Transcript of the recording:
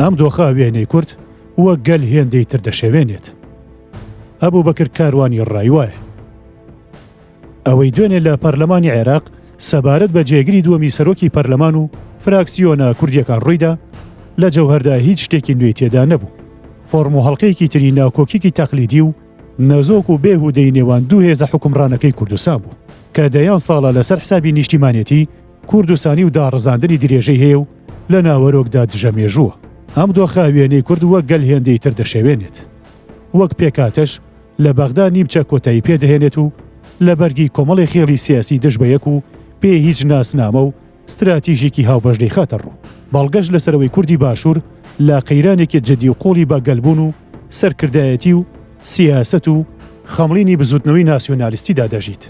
ئەم دۆخە وێنەی کورد وەک گەل هێندەی تر دەشێوێنێت. ئەبوبەکر کاروانی ڕای وایە. ئەوەی دوێنێ لە پەرلەمانی عێراق سەبارەت بە جێگری دووەمی سەرۆکی پەرلەمان و فراکسیۆنە کوردییەکان ڕوویدا، لە جەوهەردا هیچ شتێکی نوێی تێدا نەبوو. فۆڕم و هەڵقەیەکی تری ناکۆکیی تەقلیدی و نەزۆک و بێهودەی نێوان دوو هێزە حوکمڕانەکەی کوردستان بوو کە دەیان ساڵە لەسەر حسابی نیشتیمانێتی کوردستانی و داڕزاندنی درێژەی هەیە و لە ناوەرۆکدا دژە مێژووە. ئەم دۆخە وێنەی کورد وەک گەل هێندەی تر دەشێوێنێت. وەک پێکهاتەش لە بەغدا نیمچە کۆتایی پێ دەهێنێت و لە بەرگی کۆمەڵی خێڵی سیاسی دژ بە یەک و بێ هیچ ناسنامە و ستراتیژێکی هاوبەش دەیخاتە ڕوو. بەڵگەش لەسەر ئەوەی کوردی باشوور لە قەیرانێکی جدی و قووڵی بە گەلبوون و سەرکردایەتی و سیاسەت و خەمڵینی بزووتنەوەی ناسیۆنالیستیدا دەژیت.